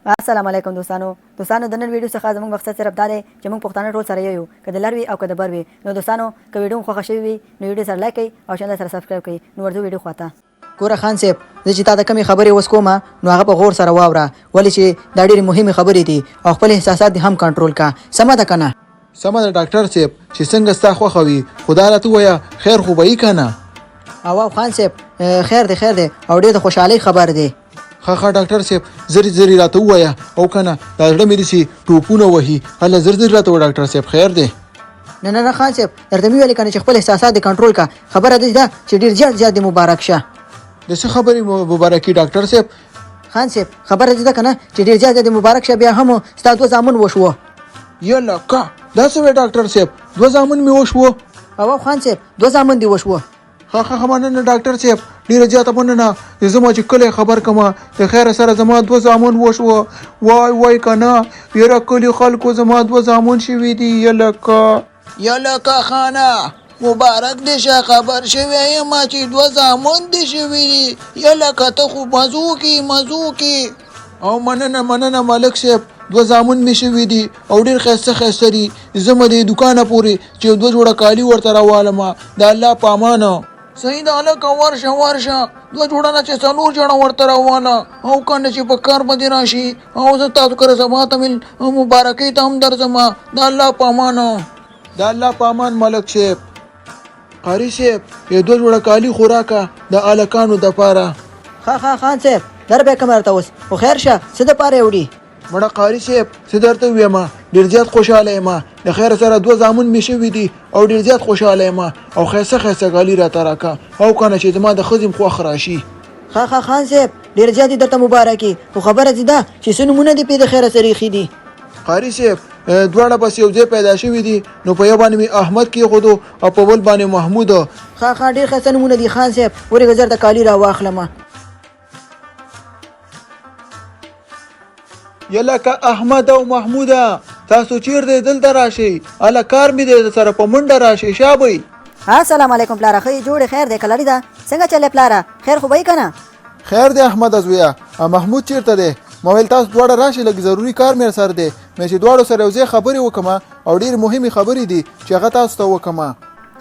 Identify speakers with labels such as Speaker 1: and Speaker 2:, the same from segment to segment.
Speaker 1: السلام علیکم دوستانو دوستانو د نن ویډیو څخه زموږ مقصد صرف دا دی چې موږ پښتانه ټول سره یو یو که د لر وي او که د بر وي نو دوستانو که ویډیو مو خوښه شوې وي نو ویډیو سره لایک کړئ او چینل سره سبسکرایب کړئ نو ورځو ویډیو خواته.
Speaker 2: ګوره خان صیب زه چې تاته کومې خبرې اوس کوم نو هغه په غور سره واوره ولې چې دا ډېرې مهمې خبرې دي او خپل احساسات دې هم کنټرول که سمه ده کنه؟
Speaker 3: سمه ده ډاکټر صیب چې څنګه ستا خوښه وي خو دا راته ووایه خیر خو به وي کنه؟
Speaker 2: او او خان صیب خیر دی خیر دی او ډېر د خوشحالۍ خبر دی.
Speaker 3: ښه ښه ډاکټر صیب زر زر راته ووایه او کنه دا زړه مې داسې ټوپونه وهي هله زر زر راته ووایه ډاکټر صیب خیر دی.
Speaker 2: نه نه نه خان صیب درته مې ویلې کنه چې خپل احساسات دې کنټرول که خبره داسې ده چې ډېر زیات زیات دې مبارک شه.
Speaker 3: د څه خبرې مبارکي ډاکټر صیب؟
Speaker 2: خان صیب خبره داسې ده کنه چې ډېر زیات زیات دې مبارک شه بیا هم ستا دوه زامن وشوو.
Speaker 3: یله که دا څه وایې ډاکټر صیب دوه زامن مې وشوو؟
Speaker 2: او خان صیب دوه زامن دې وشوو.
Speaker 3: ښه ښه مننه ډاکټر صاحب ډیره زیاته مننه زه ما چې کلی خبر کما د خیره سره زما دوه زامن وشو وای وای کنه یاره کلی خلکو زما دوه زامن شوي دي یلکه
Speaker 4: یلکه خانه مبارک دې شه خبر شوی یم چې دوه زامن دې شوي دي یلکه ته خو مزو کې مزو کې.
Speaker 3: او مننه مننه ملک صاحب دوه زامن مې شوي دي او ډېر ښایسته ښایسته دي ځمه دې دوکانه پورې چې یو دوه جوړه کالي ورته راوالم د الله په امان.
Speaker 4: صحیح ده هلکه ورشه ورشه دوه جوړه نه چې څلور جوړه ورته راواله او که نه چې په کار به دې راشي او زه تاسو کره سبا ته مې مبارکۍ ته هم درځم د الله په امان.
Speaker 3: د الله په امان ملک صاحب. قاري صاحب یو دوه جوړه کالي خو راکه د هلکانو دپاره.
Speaker 2: ښه ښه خان صاحب در به کوم درته اوس خو خیر شه څه دپاره یې وړي.
Speaker 3: مړه قاري صاحب څه درته ووایم ډېر زیات خوشحاله یم له خیره سره دوه زامن مې شوي دي او ډېر زیات خوشحاله یم او ښایسته ښایسته کالي راته راکه او کنه چې زما د ښځې هم خوښ راشي.
Speaker 2: ښه ښه خان صاحب ډېر زیات دې درته مبارک خو خبره دې ده چې څه نومونه دې پرې د خیره سره ایښي دي.
Speaker 3: قاري صاحب دواړه بس یو ځای پیدا شوي دي نو په یو باندې مې احمد کېښودو او په بل باندې محمود.
Speaker 2: ښه ښه ډېر ښایسته نومونه دي خان صاحب ورېږه زه درته کالي راواخلم.
Speaker 3: یلکه احمد او محموده تاسو چیرته یې دلته راشئ هله کار مې دی درسره په منډه راشئ شابئ.
Speaker 1: السلام علیکم پلاره ښه یې جوړ یې خیر دی کلړی ده څنګه چلې پلاره خیر خو به یې کنه.
Speaker 3: خیر دی احمده زویه محمود چیرته دی ما ویل تاسو دواړه راشئ لږ ضروري کار مې سره دی مې چې دواړو سره یو ځای خبرې وکړم او ډېرې مهمې خبرې دي چې هغه تاسو ته وکړم.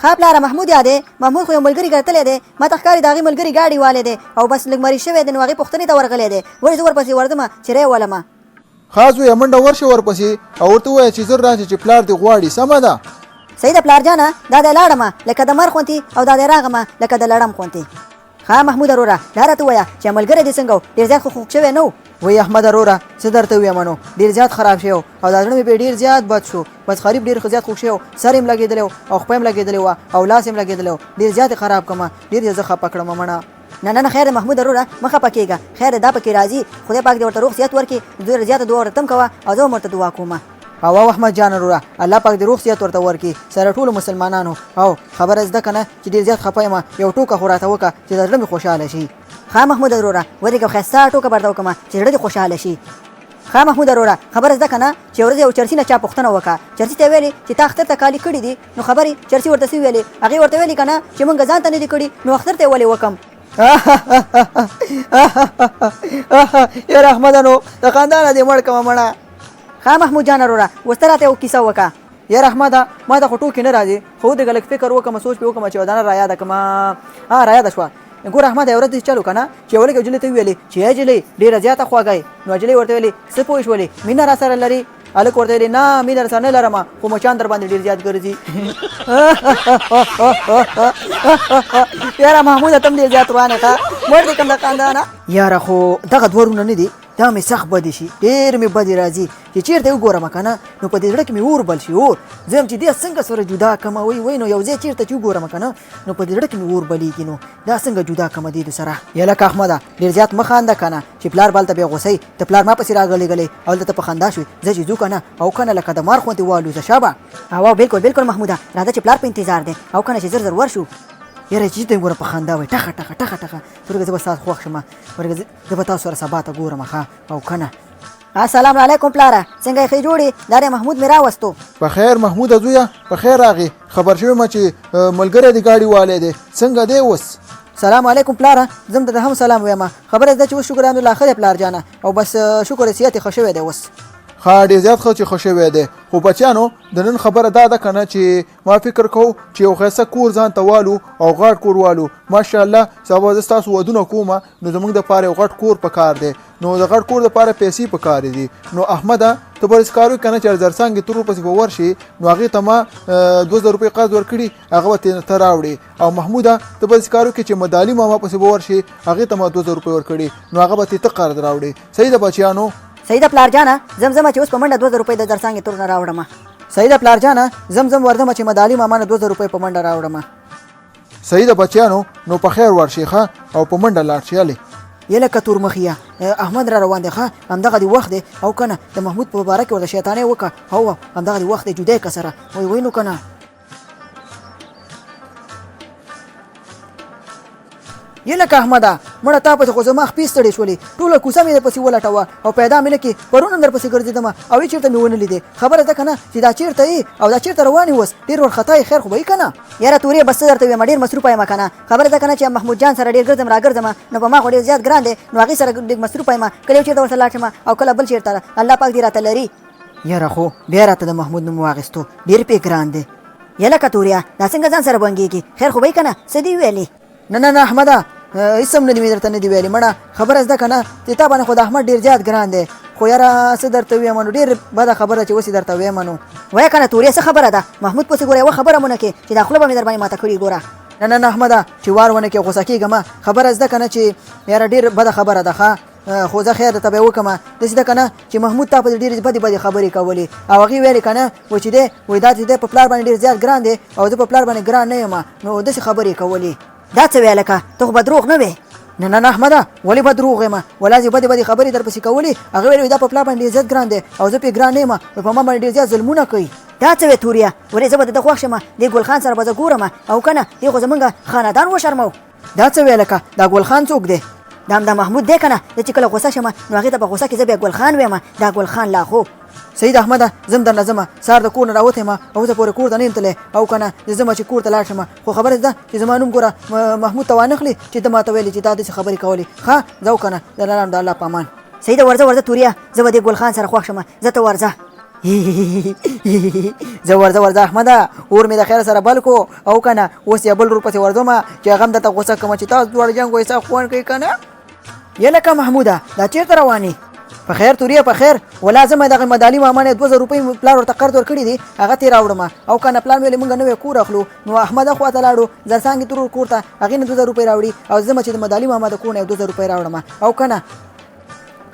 Speaker 1: ښه پلاره محمود یادې محمود خو یو ملګري کره تللی دی ماته ښکاري د هغې ملګري ګاډي والی دی او بس لږ مریض شوی دی نو هغې پوښتنې ته ورغلی دی ولې زه ورپسې ورځم چې ری ولم.
Speaker 3: ښه زویه منډه ورشه ورپسې او ورته ووایه چې زر راشه چې پلار دې غواړي سمه ده.
Speaker 1: صحیح ده پلار جانه دا دی لاړم لکه د مر خونتي او دا دی راغم لکه د لړم خونتي. ښه محموده روره دا راته ووایه چې ملګری دې څنګه و ډېر زیات خو خوږ شوی نه و؟
Speaker 2: وایي احمده روره څه درته ووایم نو ډېر زیات خراب شوی و او دا زړه مې پرې ډېر زیات بد شو بس غریب ډېر زیات خوږ شوی و سر یې هم لګېدلی و او خپه یې هم لګېدلې وه او لاس یې هم لګېدلی و ډېر زیات یې خراب کړم ډېر یې زه خپه کړم مڼه.
Speaker 1: نه نه نه خیر دی محموده روره مه خپه کېږه خیر دی دا پکې راځي خدای پاک دې ورته روغ صحت ورکړي ډېره زیاته دعا ورته تم کوه او زه هم ورته دعا کوم.
Speaker 2: او او احمد جانه روره الله پاک دې روغ صحت ورته ورکړي سره ټولو مسلمانانو او خبره زده کنه چې ډیر زیات خپه یم یو ټوکه خو راته وکه چې دا زړه مې خوشحاله شي.
Speaker 1: ښه محموده وروره ودرېږه ښایسته ټوکه به درته وکړم چې زړه دې خوشحاله شي. ښه محموده وروره خبره زده کنه چې یو ورځ یو چرسي نه چا پوښتنه وکړه چرسي ته یې ویلې چې تا اختر ته کالي کړي دي نو خبرې چرسي ورته څه ویلې هغې ورته ویلې کنه چې مونږ ځان ته نه دي کړي نو اختر ته یې ولې وکړم.
Speaker 2: یاره احمده نو د خندا نه دې مړ کړم مړه.
Speaker 1: ښه محمود جانه وروره اوس ته راته یو کیسه وکړه.
Speaker 2: یاره احمده ما ته خو ټوکې نه راځي خو ودرېږه لږ فکر وکړم سوچ پې وکړم چې یوه دانه را یاده کړم ها را یاده شوه ګوره احمده یوه ورځ داسې چل وکړه نه چې یوه لږ نجلۍ ته وویلې چې ای نجلۍ ډېره زیاته خوږه یې نو نجلۍ ورته ویلې څه پوه شولې مینه راسره لرې هلک ورته ویلې نه مینه درسره نه لرم خو مچان در باندې ډېر زیات ګرځي
Speaker 1: یاره محموده ته هم ډېر زیات روان یې ښه مړ دې کړم د خندا نه.
Speaker 2: یاره خو دغه دوه وروڼه نه دي دا مې سخت بدې شي ډېر مې بدې راځي چې چېرته یې وګورم که نه نو په دې زړه کې مې اور بل شي اور زه یم چې دې څنګه سره جدا کړم وایي وایي نو یو ځای چېرته چې وګورم که نه نو په دې زړه کې مې اور بلېږي نو دا څنګه جدا کړم دې سره یلکه احمده ډېر زیات مه خانده که نه چې پلار به هلته بیا غوسه وي ته پلار ما پسې راغلېږلی او هلته ته په خندا شوې زه چې ځو که نه او که نه لکه د مار غوندې والوځه شابه.
Speaker 1: او بالکل بالکل محموده راځه چې پلار په انتظار دی او که نه چې زر زر ورشو.
Speaker 2: یاره چې ته ګوره په خندا وایي ټخه ټخه ټخه ټخه ورګه زه به ستاسو خوښ شم ورګه زه به تاسو سره سبا ته ګورم ښه او که نه.
Speaker 1: السلام علیکم پلاره څنګه یې ښه جوړ یې دا دی محمود مې راوستو.
Speaker 3: په خیر محموده زویه په خیر راغې خبر شوی ما چې ملګری دې ګاډي والی دی څنګه دی اوس؟
Speaker 2: سلام علیکم پلاره، زه هم درته هم سلام وایم. خبره ده چې اوس شکر الحمدلله ښه دی پلار جانه، او بس شکر صحت یې ښه شوی دی اوس.
Speaker 3: ښه، ډېر زیات ښه چې ښه شوی دی. خو بچیانو، د نن خبره دا ده که نه چې ما فکر کوو چې یو ښایسته کور ځان ته والو او غټ کور والو. ماشاءالله سبا زه ستاسو ودونه کوم، نو زموږ دپاره یو غټ کور پکار دی، نو د غټ کور دپاره پیسې پکار دي. نو احمده، ته به داسې کار وکړې که نه چې زرڅانګې ترور پسې به ورشې، نو هغې ته ما 2000 روپۍ قرض ورکړي، هغه به ترې ته راوړې. او محموده، ته به داسې کار وکړې چې مدالي ماما پسې به ورشې، هغې ته ما 2000 روپۍ ورکړي، نو هغه به ترې ته قرض راوړې. صحیح ده بچیانو؟
Speaker 1: صحیح ده پلار جانه، ځم ځم چې اوس په منډه 2000 روپۍ د زرڅانګې ترور نه راوړم.
Speaker 2: صحیح ده پلار جانه، ځم ځم ورځم چې مدالي ماما نه 2000 روپۍ په منډه راوړم.
Speaker 3: صحیح ده بچیانو، نو په خیر ورشې ښه، او په منډه لاړ شې. هلې
Speaker 2: یې لکه تور مخیه، احمد را روان دی. ښه، همدغه دی وخت دی، او که نه د محمود په باره کې ورته شیطانۍ وکړه. هو، همدغه دی وخت دی، جدا یې که سره وایي وایي نو که نه. یې لکه احمده، مړه تا پسې خو زما خپې ستړې شولې، ټوله کوڅه مې درپسې ولټوه او پیدا مې نه کړې. پرون هم درپسې ګرځېدم او هېچېرته مې ونه لیدې. خبره ده که نه چې دا چېرته یې او دا چېرته روان یې اوس؟ ډېر وارخطا یې، خیر خو به یې که نه؟
Speaker 1: یاره تورې، بس څه درته ووایم، ډېر مصروفه یم که نه. خبره ده که نه چې محمود جان سره ډېر ګرځم راګرځم، نو په ما خو ډېر زیات ګران دی، نو هغې سره لږ مصروفه یم. کله یو چېرته ورسره لاړ شم او کله بل چېرته. الله پاک دې راته لري.
Speaker 2: یاره خو بیا راته د محمود نوم واخیستو، ډېر پرې ګران دی.
Speaker 1: یلکه توریه، دا څنګه ځان سره بنګېږي؟ خیر خو به یې که نه؟ څه دې ویلي؟
Speaker 2: نه نه نه احمده، هېڅ هم نه دي مې درته نه دي ویلي. مړه خبره زده که نه چې تا باندې خو د احمد ډېر زیات ګران دی، خو یاره څه درته ووایم نو، ډېر بده خبره چې اوس یې درته وایم نو.
Speaker 1: وایه که نه توریه، څه خبره ده؟ محمود پسې ګوره، یوه خبره مو نه کې چې دا خوله به مې در باندې ماته کړي ګوره.
Speaker 2: نه نه نه احمده، چې وار ونه کې غوسه کېږه مه. خبره زده که نه چې یاره ډېر بده خبره ده. ښه، خو زه خیر درته به یې وکړم. داسې ده که نه چې محمود تا پسې ډېرې بدې بدې خبرې کولې، او هغې ویلې که نه وایي چې دی وایي دا چې دی په پلار باندې ډېر زیات ګران دی او زه په پلار باندې ګران نه یم، نو داسې خبرې کولې.
Speaker 1: دا څه وې هلکه، ته خو به دروغ نه وې؟
Speaker 2: نه نه نه احمده، ولې به دروغ وایم؟ ولا زه بدې بدې خبرې در پسې کولې. هغه ویل دا په پلار باندې ډېر زیات ګران دی او زه پرې ګران نه یم، نو په ما باندې ډېر زیات ظلمونه کوي.
Speaker 1: دا څه وې توریه، ولې زه به د ده خوښ شم؟ دې ګل خان سره به زه ګورم، او که نه دې خو زمونږ خاندان وشرمو.
Speaker 2: دا څه وې لکه، دا ګل خان څوک دی؟
Speaker 1: دا همدا محمود دی که نه، زه چې کله غوسه شم نو هغې ته په غوسه کې زه بیا ګل خان وایم، دا ګل خان لا خو.
Speaker 2: صحیح ده احمده، ځم درنه ځم. سهار د کور نه راوتی یم او اوسه پورې کور ته نه یم تللی، او که نه زه ځم چې کور ته لاړ شم. خو خبره ده چې زما نوم ګوره محمود ته وانخلي چې ده ماته ویلي چې تا داسې خبرې کولې. ښه ځه که نه، زه لاړم، د الله په امان.
Speaker 1: صحیح ده، ورځه ورځه توریه، زه به دې ګل خان سره خوښ شم، ځه ته ورځه.
Speaker 2: زه ورځه ورځه احمده، اور مې د خیر سره بل کو، او که نه اوس یې بل ورور پسې ورځم چې هغه هم درته غوسه کړم چې تاسو دواړه جنګ وئ، سخت خوند کوي که نه. یلکه محموده، دا چېرته روان یې؟ په خیر توریه، په خیر. ولا ځم دغه مدالي ماما نه 2000 روپۍ پلار ورته قرض ورکړي دي، هغه ترې راوړم، او که نه پلار مې ویلې مونږ نوی کور اخلو، نو احمد اخوا ته لاړو زرڅانګې ترور کور ته، هغې نه 2000 روپۍ راوړي، او زه ځم چې د مدالي ماما د کور نه یو 2000 روپۍ راوړم، او که نه.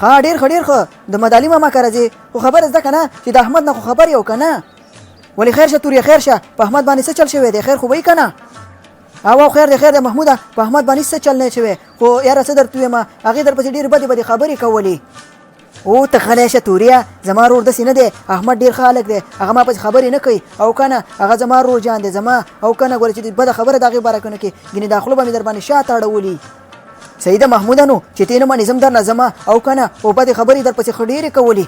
Speaker 2: ښه، ډېر ښه ډېر ښه، د مدالي ماما کره ځې، خو خبره زده که نه چې د احمد نه خو خبر یې او که نه؟ ولې خیر شه توریه، خیر شه، په احمد باندې څه چل شوی دی؟ خیر خو به یې که نه؟ او او خیر دی خیر دی محموده، په احمد باندې څه چل نه شوی، خو یاره څه درته ووایم، هغې درپسې ډېرې بدې بدې خبرې کولې. او ته غلی شه توریه، زما رور داسې نه دی، احمد ډېر ښه هلک دی، هغه ما پسې خبرې نه کوي، او که نه هغه زما رور جان دی زما، او که نه ګوره چې بده خبره د هغې باره کې نه کوي، ګینې دا خوله به مې در باندې شاته اړولي. صحیح ده محموده، نو چې ته یې نه منې زه هم درنه ځم، او که نه او بدې خبرې درپسې ښه ډېرې کولې.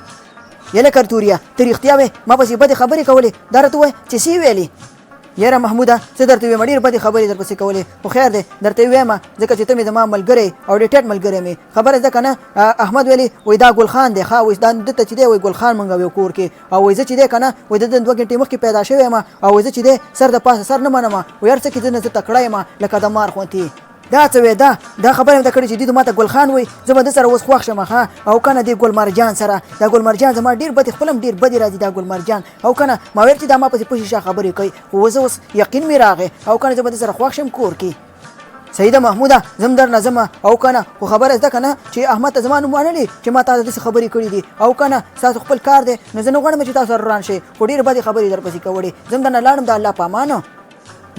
Speaker 2: یله کرتوریه، ته رښتیا وې، ما پسې بدې خبرې کولې، دا راته ووایه چې څه یې ویلې؟ یاره محموده، څه درته ووایم، ډېرې بدې خبرې درپسې کولې، خو خیر دی درته یې وایم، ځکه چې ته مې زما ملګری او ډېر ټیټ ملګری مې. خبره زده که نه، احمد ویلې وایي دا ګل خان دی، ښه وایي دا ده ته چې دی وایي ګل خان مونږ ویو کور کې، او وایي زه چې دی که نه وایي د ده 2 ګنټې مخکې پیدا شوی یم، او وایي زه چې دی سر د پاسه سر نه منم، وایي هر څه کې زه نه زه تکړه یم لکه د مار غوندې. دا څه وې؟ دا دا خبره مې ته کړې چې دې ماته ګل خان وایي، زه به ده سره اوس خوښ شم. ښه، او که نه دې ګل مرجان سره، دا ګل مرجان زما ډېر بدې، خپل هم ډېر بدې راځي دا ګل مرجان، او که نه ما ویل چې دا ما پسې په شیشه خبرې کوي، خو اوس اوس یقین مې راغی، او که نه زه به ده سره خوښ شم کور کې. صحیح ده محموده، زه هم درنه ځم، او که نه خو خبره زده که نه چې احمد ته زما نوم وانه چې ما تا ته داسې خبرې کړې دي، او که نه ستاسو خپل کار دی، نو زه نه غواړم چې تاسو سره وران شئ، خو ډېرې بدې خبرې درپسې کولې، زه هم درنه لاړم، د الله په امان.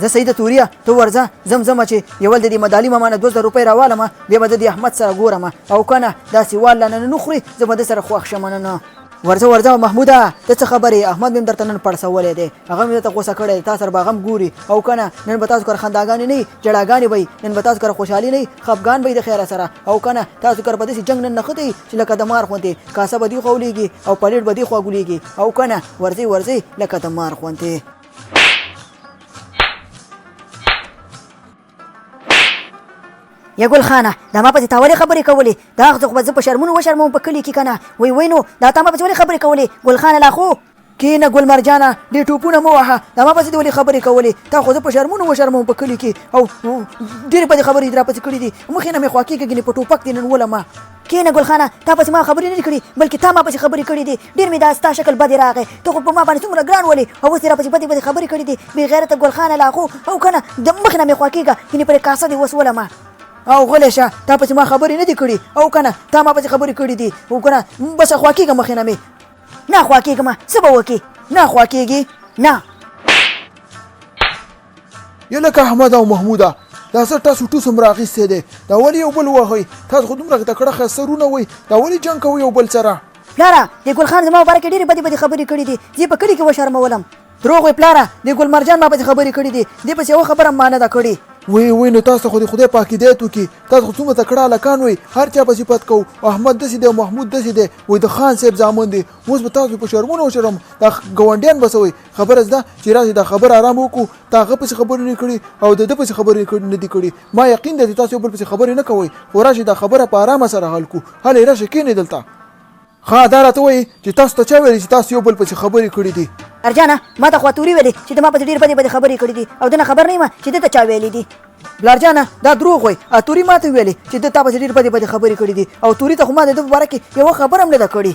Speaker 2: زه صحیح ده توریه، ته ورځه، ځم ځم چې یول د دې مدالي ماما نه 2000 روپۍ راوالم، بیا به زه دې احمد سره ګورم، او که نه داسې وال لا نه خوري، زه به ده سره خوښ شم. نه نه ورځه ورځه محموده، ته څه خبرې، احمد مې هم درته نن پړسولی دی، هغه مې درته غوسه کړی دی، تا سره به هغه هم ګوري، او که نه نن به تاسو کره خنداګانې نه وي، ژړاګانې به وي، نن به تاسو کره خوشحالي نه وي، خفګان به وي د خیره سره، او که نه تاسو کره به داسې جنګ نن نښتی وي چې لکه د مار غوندې، کاسه به دې خوا ولېږي او پلیټ به دې خوا ګولېږي، او که نه ورځئ ورځئ لکه د مار غوندې.
Speaker 1: یا ګل خانه دا ما پسې تا ولې خبرې کولې؟ دا خو به زه په شرمونو وشرموم په کلي کې که نه. وایي وایي نو دا تا ما پسې ولې خبرې کولې ګل خانه لا خو؟
Speaker 2: کینه ګل مرجانه، ډېر ټوپونه مه وهه، دا ما پسې دې ولې خبرې کولې؟ تا خو زه په شرمونو وشرموم په کلي کې، او ډېرې بدې خبرې دې راپسې کړې دي. مخې نه مې خوا کېږه، ګنې په ټوپک دې نن ولمه.
Speaker 1: کینه ګل خانه، تا پسې ما خبرې نه دي کړې، بلکې تا ما پسې خبرې کړې دي. ډېر مې دا ستا شکل بدې راغی، ته خو په ما باندې څومره ګران ولې او اوس دې راپسې بدې بدې خبرې کړې دي. بې غیرته ګل خانه لا خو، او که نه د مخې نه مې خوا کېږه، ګنې پرې کاسه دې اوس ولمه.
Speaker 2: او غلی شه، تا پسې ما خبرې نه دي کړې، او که نه تا ما پسې خبرې کړې دي، او که نه بس خوا کېږه مخې نه مې.
Speaker 1: نه خوا کېږم، څه به وکې؟
Speaker 2: نه خوا کېږي؟
Speaker 1: نه.
Speaker 3: یلکه احمد او محموده، دا څه تاسو ټوس هم راغیستی دی؟ دا ولې یو بل وهئ؟ تاسو خو دومره تکړه ښایسته وروڼه وئ، دا ولې جنګ کوئ یو بل سره؟
Speaker 1: پلاره، دې ګل خان زما په باره کې ډېرې بدې بدې خبرې کړې دي، زه یې په کلي کې وشرمولم.
Speaker 2: دروغ وایې پلاره، دې ګل مرجان ما پسې خبرې کړې دي، دې پسې یوه خبره هم ما نه ده کړې.
Speaker 3: وی وی نو تاسو خو دې خدای پاک هدایت وکړي، تاسو خو څومره تکړه هلکان وئ، هر چا په صفت کوو، احمد داسې دی او محمود داسې دی، وایي د خان صاحب زامن دي. اوس به تاسو په شرمونو وشرم، دا ګاونډیان به څه وایي؟ خبره زده چې راشئ دا خبره ارامه وکړو. تا هغه پسې خبرې نه کړي او د ده پسې خبرې نه دي کړي، ما یقین دی چې تاسو یو بل پسې خبرې نه کوئ، خو راشئ دا خبره په ارامه سره حل کړو. هلئ راشئ کښېنئ دلته. ښه دا راته وایي چې تاسو ته چا ویلي چې تاسو یو بل پسې خبرې کړې دي؟
Speaker 1: ارجانه، ما ته خو اتوري ویلي چې ده ما پسې ډېرې بدې بدې خبرې کړې دي، او ده نه خبر نه یم چې ده ته چا ویلي دي.
Speaker 2: پلار جانه، دا دروغ وایي، اتوري ما ته ویلي چې ده تا پسې ډېرې بدې بدې خبرې کړې دي، او توري ته خو ما د ده په باره کې یوه خبره هم نه ده کړې.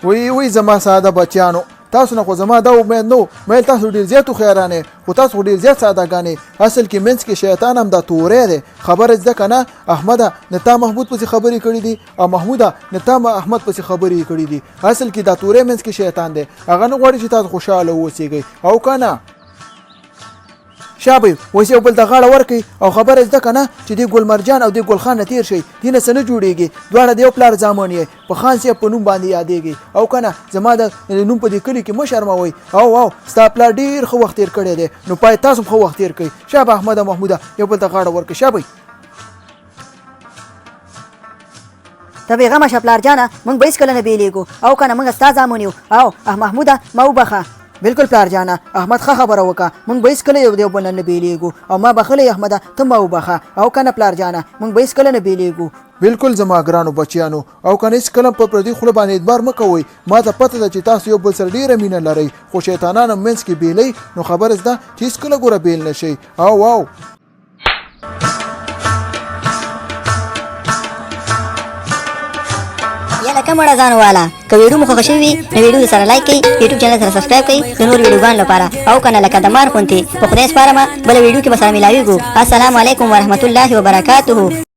Speaker 3: وی وی زما ساده بچیانو، تاسو نه خو زما دا امید نه و، ما تاسو ډېر زیات هوښیاران یئ، خو تاسو خو ډېر زیات ساده ګان یئ. اصل کې منځ کې شیطان هم دا توری دی. خبره زده که نه احمده، نه تا محمود پسې خبرې کړې دي، او محموده نه تا احمد پسې خبرې کړې دي. اصل کې دا توری منځ کې شیطان دی، هغه نه غواړي چې تاسو خوشحاله واوسېږئ، او که نه؟
Speaker 2: شابه اوس یو بل ته غاړه ورکړئ، او خبره زده که نه چې دې ګل مرجان او دې ګل خان نه تېر شئ، دې نه څه نه جوړېږي. دواړه د یو پلار زامن یئ، په خان صاحب په نوم باندې یادېږئ، او که نه زما د نوم په دې کلي کې مه شرموئ. او او ستا پلار ډېر ښه وخت تېر کړی دی، نو پای تاسو هم ښه وخت تېر کړئ. شابه احمد او محموده یو بل ته غاړه ورکړئ. شابه
Speaker 1: ته بې غمه شه پلار جانه، موږ به هېڅکله نه بېلېږو، او که نه موږ ستا زامن یو. او محموده ما وبخښه.
Speaker 2: بلکل پلار جانه، احمد ښه خبره وکړه، موږ به هېڅکله یو د یو بل نه نه بېلېږو، او ما بخښلی احمده، ته ما وبخښه، او که نه پلار جانه موږ به هېڅکله نه بېلېږو.
Speaker 3: بلکل زما ګرانو بچیانو، او که نه هېڅکله په پردي خوله باندې اعتبار مه کوئ. ما ته پته ده چې تاسو یو بل سره ډېره مینه لرئ، خو شیطانان هم منځ کې بېلئ، نو خبره زده چې هېڅکله ګوره بېل نه شئ. او او.
Speaker 1: یاله کوم وړه ځان والا، که ویډیو مو خوښه شوې وي نو ویډیو سره لایک کړئ، یوټیوب چینل سره سبسکرایب کړئ د نورو ویډیوګانو لپاره، او کنه لکه د مار غوندې په خدای سپارمه، بله ویډیو کې به سره میلاویږو. السلام علیکم ورحمت الله وبرکاته.